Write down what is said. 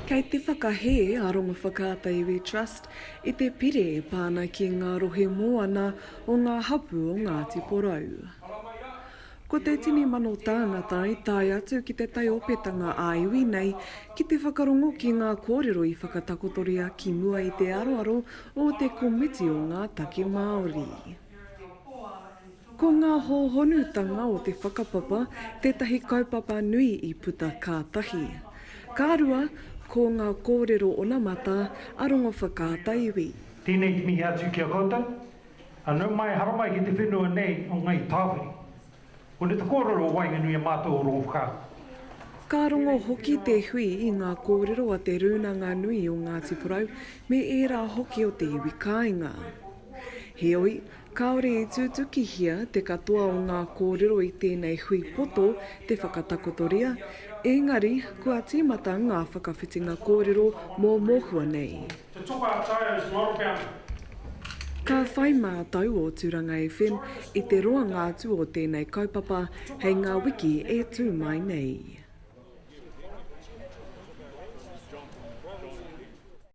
Kei te whakahē a Rongowhakaata Iwi Trust i te pire e pā ana ki ngā rohe moana o ngā hapū o Ngāti Porou. Ko te 10,000 tāngata i tae atu ki te taiopetanga ā-iwi nei ki te whakarongo ki ngā kōrero i whakatakotoria ki mua i te aroaro o te Komiti o ngā Take Māori. Ko ngā hōhonutanga o te whakapapa tētahi kaupapa nui i puta ka tahi. Ka rua, ko ngā kōrero onamata a Rongowhakaata iwi. Tēnei te mihi atu ki a koutou, a nau mai haramai ki te whenua nei o Ngai Tāwhiri. Konei te kōrero o waenganui a mātou o Rongowhakaata. Ka rongo hoki te hui i ngā kōrero a Te Rūnanga Nui o Ngāti Porou me ērā hoki o te iwi kāinga. Heoi, Kāore i tutukihia te katoa o ngā kōrero i tēnei hui poto te whakatakotoria, engari kua tīmata ngā whakawhitinga kōrero mō Mohua nei. Te toka a Taia is not a boundary. Ka whai mātau o Tūranga FM i te roanga atu o tēnei kaupapa hei ngā wiki e tū mai nei.